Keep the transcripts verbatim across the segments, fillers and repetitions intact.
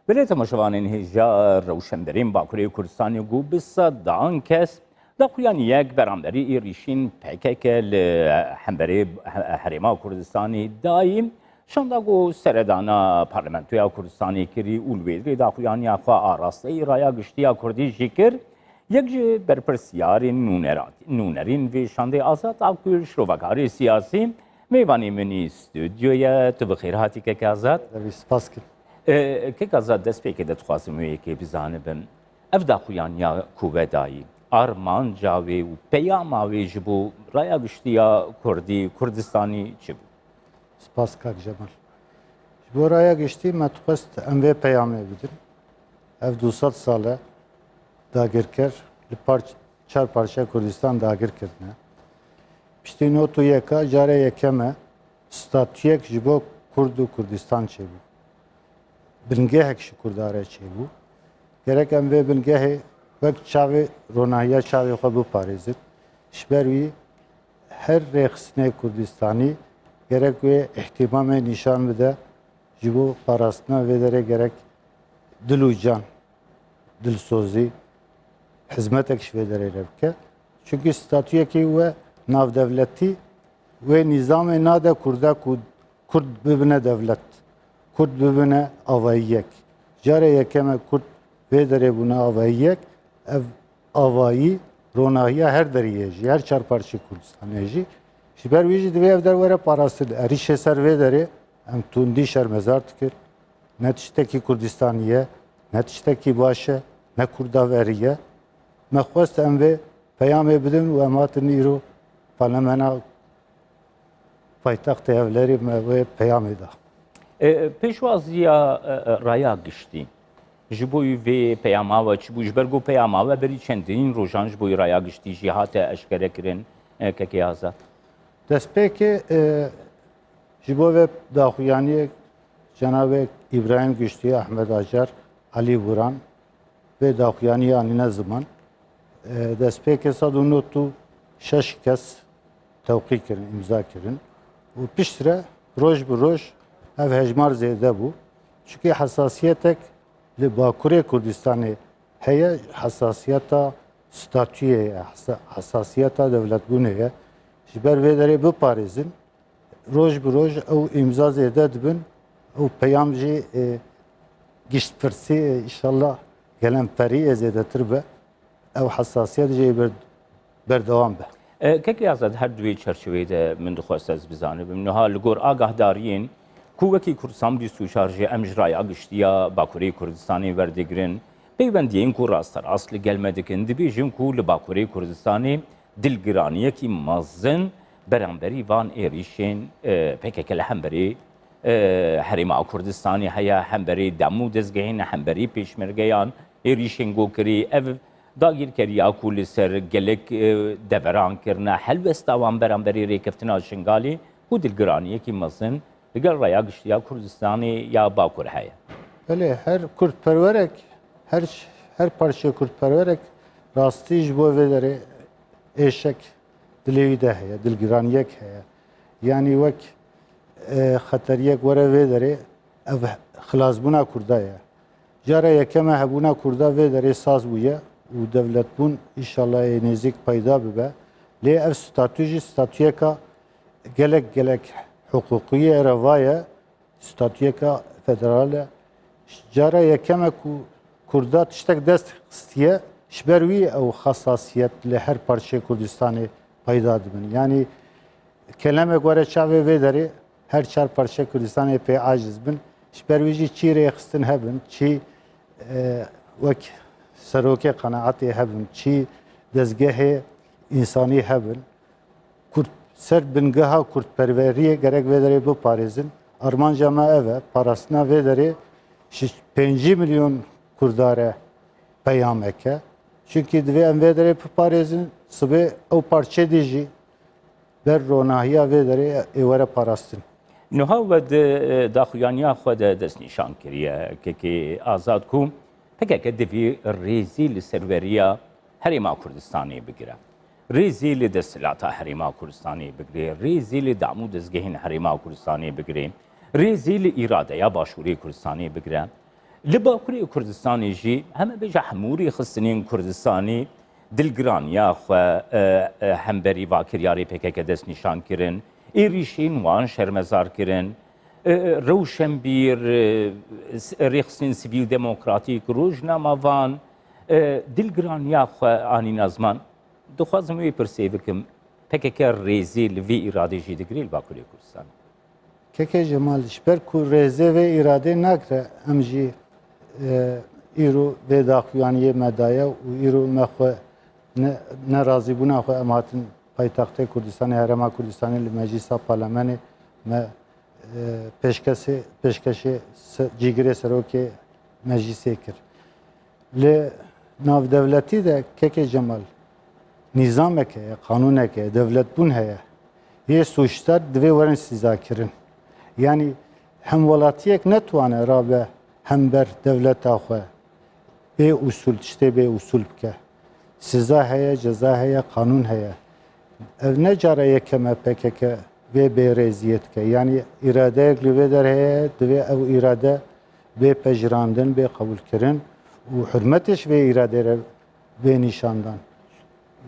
Belê temaşevanên hêja, rewşenberên Bakurê Kurdistanê ku bi sedan kes daxuyaniyek beramberî êrîşên P K K li hemberê Herêma Kurdistanê dayî, şanda ku seredana Parlamentoya Kurdistanê kirî û li wê dirê daxuyaniya xwe arasteyî raya giştî ya Kurdî jî kir, yek ji berpirsiyarên nûnera-, nûnerên vê şandê Azad Akgül, şrovekarê siyasî, mêvanê min î stûdyoyê ye. Tu bi xêr hatî kek Azad. Spas kir. E, kek Azad, destpêkê de dixwazim wê yekê bizanibim. Ev daxuyaniya ku we dayî, armanca wê û peyama wê ji bo raya giştî ya Kurdî, Kurdistanî çi bû? Spas kak Cemal. Ji bo raya giştî me dixwest em vê peyamê bidin. Ev du sed sal e dagirker li parç-, çar parçeya Kurdistan dagir kirine. Piştî nod û yeka cara yekem e statuyek ji bo Kurd û Kurdistan çêbû. Bingehek ji Kurda re çêbû. Gerek em vê bingehê wek çavê ronahiya çavê xwe biparêzin. Ji ber wî her rêxistinê Kurdistanî gerek wê îhtîmamê nîşan bide, ji bo parastina vê derê gerek dil û can, dilsozî, hizmetek ji vê derê re bike. Çunkî statuyekî we navdewletî wê nîzamê nade Kurda ku Kurd bibine dewlet, Kurd bibine avayiyek. Cara yekem e Kurd vê derê bûne avayiyek, ev avayî ronahiya her deriyê jî, her çar parçeyê Kurdistanê jî. Ji ber wî jî divê ev der were parastin. Êrîşê ser vê derê em tundî şermezar dikir. Ne tiştekî Kurdistanî ye, ne tiştekî baş e, ne Kurda verî ye. Me xwest em vê peyamê bidin û em hatin îro parlamena paytextê Hewlêrê me wê peyamê da. E, pêşwaziya, e, e, raya giştî ji bo vê peyama we çi bû? Ji ber ku peyama we berî çendîn rojan ji bo raya giştî jî hate eşkere kirin, e, kekê Azad. Destpêkê, e, ji bo vê daxuyaniyê cenabê Îbrahîm Giştî, Ehmed Acar, Elî Buran, vê daxuyaniyê anîne ziman. E, destpêkê sed û nod û şeş kes tewqî kirin, îmza kirin. Û piştre roj bi roj ev hejmar zêde bû. Çunkî hesasiyetek li Bakurê Kurdistanê heye, hesasiyeta statuyê ye, hesa-, hesasiyeta dewletbûnê ye. Ji ber vê derê biparêzin, roj bi roj ew îmza zêde dibin, ew peyam jî, e, giştpirsî, e, înşallah gelemperî, e, zêdetir be. Ew hesasiyet jî ber-, berdewam be. E, kekê Azad, her di wê çerçeveyê de min dixwest ez bizanibim. Niha li gor agahdariyên ku wekî Kurdistan bîst û çar jî em ji raya giştî ya Bakurê Kurdistanê werdigrin, peywendiyên ku rasterast li gel me dikin, dibêjin ku li Bakurê Kurdistanê dilgiraniyekî mezin beramberî van êrîşên, e, P K K li hemberî, e, Herêma Kurdistanê heye, hemberî dem û dezgehên hemberî pêşmergeyan êrîşên ku kirî. Ev dagirkeriya ku li ser gelek, e, deveran kirine, helwesta wan beramberî rêkeftina Şingalê ku dilgiraniyekî mezin li gel raya giştî ya Kurdistanê ya Bakur heye. Belê, her kurdperwerek, her, her parçeyê kurdperwerek rastî ji bo vê derê êşek dilê wî de heye, dilgiraniyek heye. Yanî wek, e, xeteriyek were vê derê, ev xilasbûna Kurda ye. Cara yekem e hebûna Kurda vê derê saz bûye û dewletbûn înşallah ê nêzîk peyda bibe. Lê ev statû jî statûyeka gelek gelek hiqûqî ye, reva ye. Statuyeka federal e. Cara yekem e ku Kurda tiştek dest xistiye, ji ber wî ew xesasiyet li her parçeyê Kurdistanê peyda dibin. Yanî kelemek were çavê vê derê her çar parçeyê Kurdistanê pê aciz bin. Ji ber wî jî çi rêxistin hebin, çi, e, wek serokê qenaetê hebin, çi dezgehê însanî hebin. Kurd, ser bingeha kurdperweriyê gerek vê derê biparêzin. Armanca me ev e, parastina vê derê ji pêncî milyon Kurda re peyamek e. Çunkî divê em vê derê biparêzin, sibê ew parçê dî jî ber ronahiya vê derê ê were parastin. Niha we di, e, daxuyaniya xwe de destnîşan kiriye, kekê Azad, ku P K K divê rêzî li serweriya Herêma Kurdistanê bigire. Rêzî li desthilata Herêma Kurdistanê bigire. Rêzî li dam û dezgehên Herêma Kurdistanê bigire. Rêzî li îradeya Başûrê Kurdistanê bigire. Li Bakurê Kurdistanê jî heme bêje hemû rêxistinên Kurdistanî dilgiraniya xwe, e, e, hemberî vakiryarê P K K dest nîşan kirin. Êrîşên wan şermezar kirin. E, e, rewşenbîr, e, s-, rêxistinên sivîl demokratîk, rojnamevan, e, dilgiraniya xwe anîna ziman. Dixwazim wê pirsê bikim, P K K rêzê li vê îradê jî digirê li Bakurê Kurdistanê? Keke Cemal, ji ber ku rêzê vê îradê nagre, em jî, e, îro vê daxuyaniyê me daye û îro me xwe ne, nerazîbûna xwe em hatin paytextê Kurdistanê, Herêma Kurdistanê li Meclîsa Parlemenê me, e, pêşkesê-, pêşkêşê se-, cîgirê serokê Meclîsê kir. Li navdewletî de, Keke Cemal, nîzamek heye, qanûnek heye, dewletbûn heye. Yê sûcdar divê werin sîzakirin. Yanî hemwelatiyek netwane rabe hember dewleta xwe bê usûl, tiştê bê usûl bike. Siza heye, ceza heye, qanûn heye. Ev ne cara yekem e P K K vê bêrêziyê dike. Yanî îradeyek li vê der heye, divê ew îrade bê pejirandin, bê qebûlkirin û hurmetê ji vê îradê re bê nîşandan.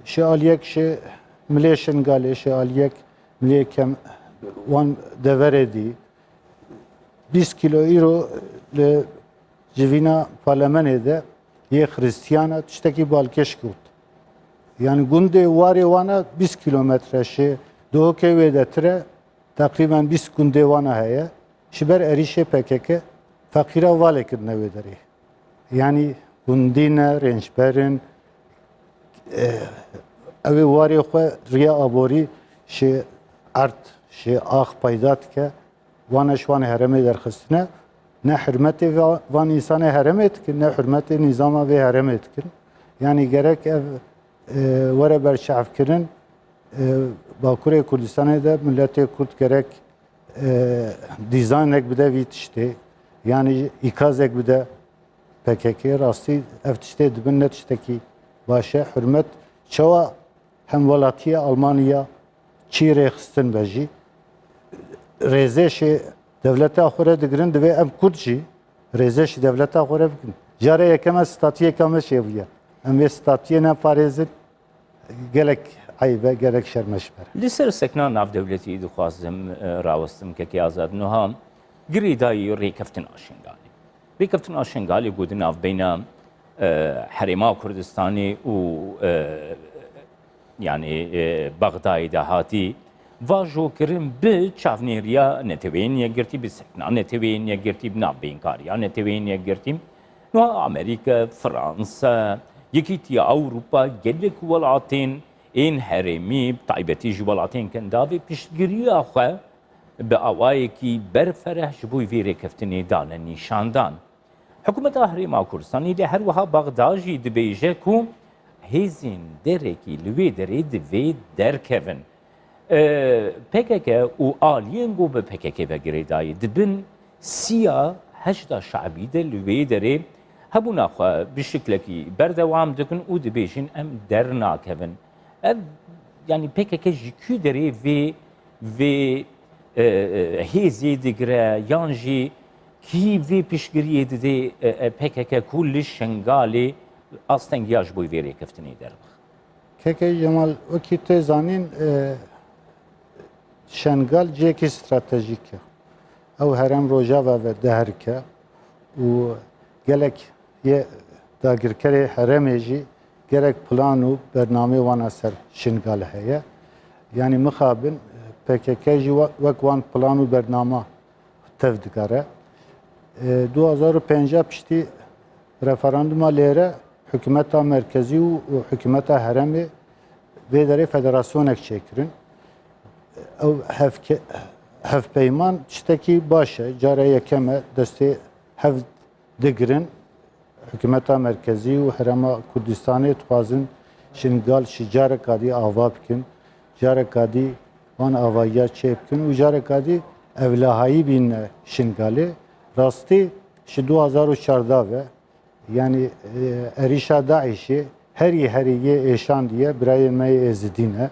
Şi aliyek şi milê Şingalê, şi aliyek milê kem wan deverê dî. Bîst kîlo îro li civîna parlemenê de yê Xiristiyana tiştekî balkêş got. Yanî gundê warê wana bîst kîlometre şi, dohokê wê de tire, teqrîben bîst gundê wana heye. Ji ber êrîşê P K K feqîra valê kirine wê derê. Yanî gundî ne, rênçber in, e, ew ê warê xwe riya aborî şi erd, şi ax peyda dike. Wana ji wan herêmê derxistine. Ne hurmetê va-, van însanê herêmê dikin, ne hurmetê nîzama vê herêmê dikin. Yanî gerek ev, e, were berçavkirin, e, Bakurê Kurdistanê de miletê Kurd gerek, e, dîzaynek bide vî tiştê. Yanî îkazek bide P K K. Rastî ev tiştê dibin ne tiştekî baş e. Hurmet çawa hemwelatiyê Almanya çî rêxistin be jî, rêzê şê dewleta xwe re digirin, divê em Kurd jî rêzê şê dewleta xwe re bikin. Cara yekeme statuyeka me çêbûye. Em vê statuyê neparêzin, gelek eyb e, gelek şerm e ji me re. Li ser sekna navdewletî dixwazim, e, rawestim, Kekê Azad, niha girêdayî rêkeftina Şingalê. Rêkeftina Şingalê ku di navbeyna, e, Herêma Kurdistanê û, e, yanî, e, Bexdayê de hatî vajokirin bi çavnêriya Neteweyên Yekgirtî, bi sekna Neteweyên Yekgirtî, bi navbeynkariya Neteweyên Yekgirtî. Niha Amerîka, Fransa, Yekîtiya Ewropa, gelek welatên ên herêmî, bi taybetî jî welatên Kendavê piştgiriya xwe bi awayekî berfereh ji bo vê rêkeftinê dane nîşandan. Hikûmeta Herêma Kurdistanê lê her wiha Bexda jî dibêje ku hêzên derekî li wê derê divê derkevin. E, P K K û aliyên ku bi P K K ve girêdayî dibin, siya heşda şabî de li wê derê hebûna xwe bi şiklekî berdewam dikin û dibêjin, em dernakevin. Ev, yanî P K K ji kû derê vê, vê, e, e, hêzê digire yan jî kî vê piştgiriyê didê, e, e, P K K ku li Şingalê astengiya ji bo vê rêkeftinê derdixe? Keke Cemal, wekî tê zanîn, e, Şengal cihekî stratejîk e. Ew herêm Rojava ve diherike û gelek yê dagirkerê herêmê jî gerek plan û bernameyê wana ser Şingal heye. Yanî mixabin P K K jî we-, wek wan plan û bernama tev digere. E, du hazar û pêncî piştî referanduma lêre hikûmeta merkezî û, û hikûmeta herêmê vê derê federasyonek çêkirin. Ew hevke-, hevpeyman tiştekî baş e. Cara yekem e destê hev digirin. Hikûmeta merkezî û Herêma Kurdistanê dixwazin Şingal ji careka dî ava bikin. Careka dî wan avahiya çê bikin û careka dî evlehayî bîne Şingalê. Rastî ji du hazar û çardeh ve, yanî, e, êrîşa DAIŞê herî herî yê êşandiye birayên me yê Êzidî ne.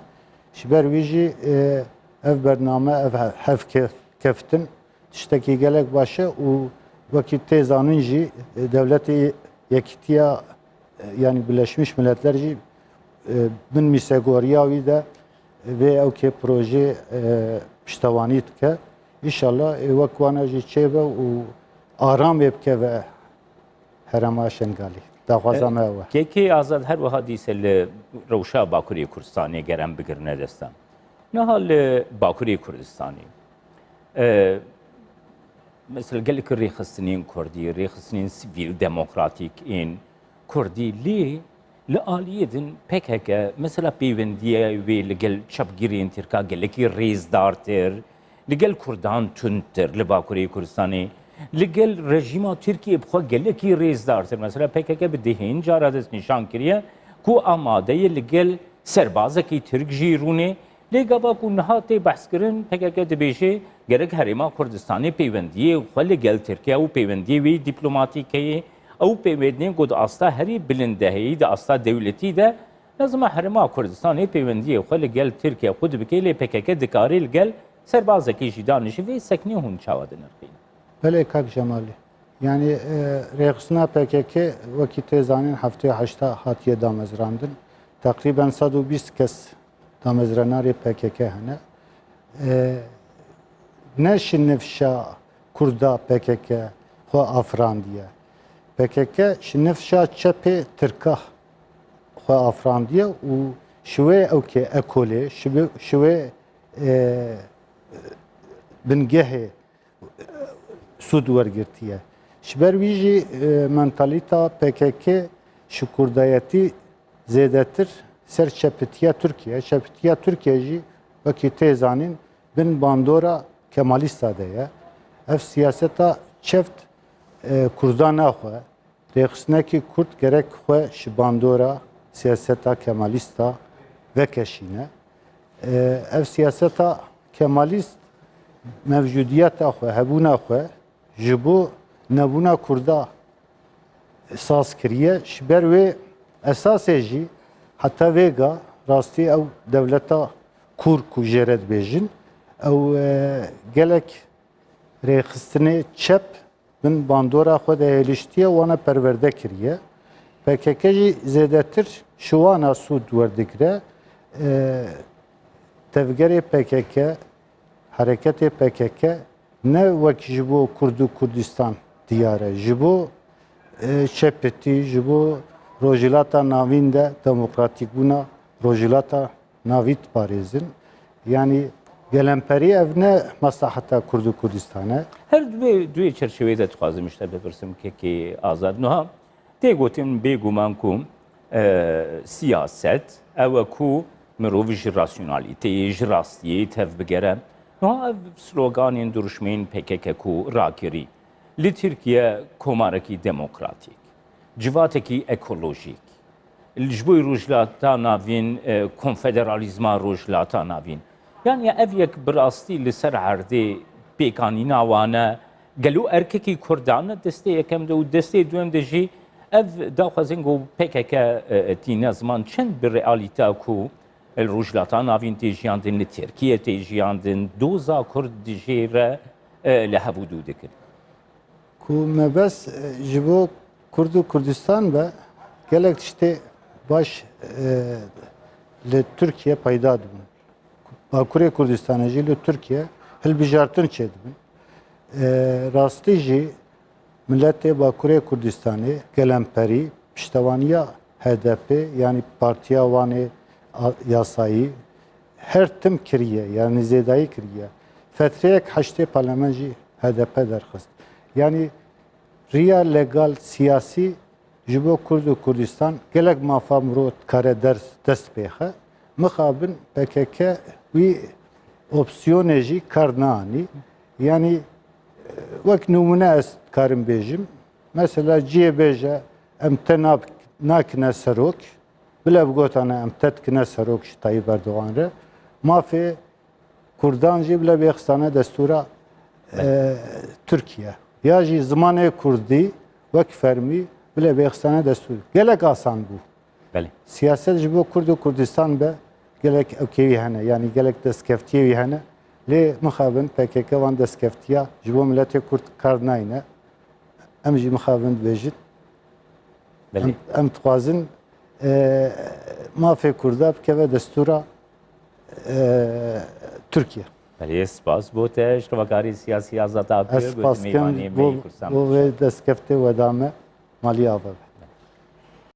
Ji ber wî jî, e, ev bername, ev he-, hevkef-, keftin tiştekî gelek baş e û Wekî tê zanîn jî, e, Dewletê Yekîtiya, e, yanî Birleşmiş Milletler jî, e, bin mîsegoriya wî de vê ewkê projê, e, piştewanî dike. Înşallah, e, wek wana jî çêbe û aramê bikeve herêma Şengalê. Daxwaza me ew e. Kekê Azad, her wiha dîse li rewşa Bakurê Kurdistanê ger em bigirine destan. Niha li Bakurê Kurdistanê, e, mesela gelek rêxistinên Kurdî, rêxistinên sivîl demokratîk ên Kurdî lê li aliyê din P K K, mesela peywendiyê wê li gel çepgirên Tirka gelekî rêzdartir, li gel Kurdan tundtir li Bakurê Kurdistanê, li gel rejîma Tirkiyê bi xwe gelekî rêzdartir. Mesela P K K bi dehên cara destnîşan kiriye ku amade ye li gel serbazekî Tirk jî rûnê. Lê gava ku niha tê behskirin, P K K dibêje gerek Herêma Kurdistanê peywendiyê xwe li gel Tirkiye û peywendiyê wê dîplomatîk heye. Ew peywendiyên ku di asta herî bilind de heye, di asta dewletî de, lazim e Herêma Kurdistanê peywendiyê xwe li gel Tirkiye xwe dibike, lê P K K dikare li gel serbazekî jî danişî. Vê seknê hûn çawa dinirxînin? Belê kak Cemalî. Yanî, e, rêxistina P K K wekî tê zanîn heftê heşta hatiye damezrandin. Teqrîben sed û bîst kes damezranarê P K K hene. E, ne şinifşa Kurda P K K xwe afirandiye. P K K şinifşa çepê Tirka xwe afirandiye û şiwê ewkê ekolê, şiwê, şiwê, e, bingehê, e, sûd wergirtiye. Ji ber wî jî, e, mentalîta P K K ji kurdayetî zêdetir ser çepitiya Tirkiye. Çepitiya Tirkiye jî wekî tê zanîn bin bandora Kemalîsta de ye. Ev siyaseta çeft, e, Kurda naxwe. Rêxistinekî Kurd gerek xwe ji bandora siyaseta Kemalîsta vekeşîne. E, ev siyaseta Kemalîst mevcudiyeta xwe, hebûna xwe ji bo nebûna Kurda saz kiriye. Ji ber wê esasê jî heta vêga rastî ew dewleta Kurd ku jê re dibêjin, ew, e, gelek rêxistinê çep bin bandora xwe de hêliştiye, wana perwerde kiriye. P K K jî zêdetir ji wana sûd werdigire. E, tevgerê P K K, hereketê P K K ne wek ji bo Kurd û Kurdistan diyar e. Ji bo, e, çepitî, ji bo Rojhilata Navîn de demokratîkbûna Rojhilata Navîn diparêzin. Yanî gelemperî ev ne meslaheta Kurd û Kurdistan e. Her duê, duê çerçeveyê de dixwazim ji te bipirsim, Kekê Azad. Niha tê gotin bêguman ku, e, siyaset ew e ku mirov ji rasyonalîteyê, ji rastiyê tevbigere. Niha ev sloganên dirûşmeyên P K K ku rakirî li Tirkiye komarekî demokratîk, civatekî ekolojîk, ji bo Rojhilata Navîn, e, konfederalîzma Rojhilata Navîn. Yanî ev yek bi rastî li ser erdê pêkanîna wan e. Gelo erkekî Kurdan e destê yekem de û destê duyem de jî ev daxwazin ku P K K, e, tîne ziman çend bi realîta ku li Rojhilata Navîn tê jiyandin, li Tirkiye tê jiyandin, doza Kurd dijê re, e, li hev û dû dikin? Ku mebest, e, ji bo Kurd û Kurdistan be, gelek tiştê baş, e, li Tirkiye peyda dibin. Bakurê Kurdistanê jî li Tirkiye hilbijartin çêdibin. E, rastî jî miletê Bakurê Kurdistanê gelemperî, piştewaniya H D P, yanî partiya wan ê a-, yasayî, her tim kiriye, yanî zêdayî kiriye. Fetreyek heştê parlament jî H D P derxist. Yanî riya legal siyasî ji bo Kurd û Kurdistan gelek mafa mirov dikare ders, dest pêxe. Mixabin P K K wî opsiyonê jî kar neanî. Yanî, e, wek nimûne ez dikarim bêjim. Mesela cihê bêje em te nab-, nakine serok, bile bigotane em te dikine serok ji Tayyip Erdogan re. Mafê Kurdan jî bile bêxistane destûra, Belê. e, Tirkiye. Ya jî zimanê Kurdî wek fermî bile bêxistane destûr. Gelek asan bû. Belê. Siyaset ji bo Kurd û Kurdistan be gelek ewkê wî hene. Yanî gelek destkeftiyê wî hene. Lê mixabin P K K wan destkeftiya ji bo miletê Kurd kar nayne. Em jî mixabin dibêjin. Belê. Em, em dixwazin e, mafê Kurda bikeve destûra e, Tirkiye. Belê, spas bo te ji xebakarî siyasî Azad Akgül, Ez spas gotimê dikim îvanê me bo, yê Kurdistan. bo vê destkeftê we da me malî ava be.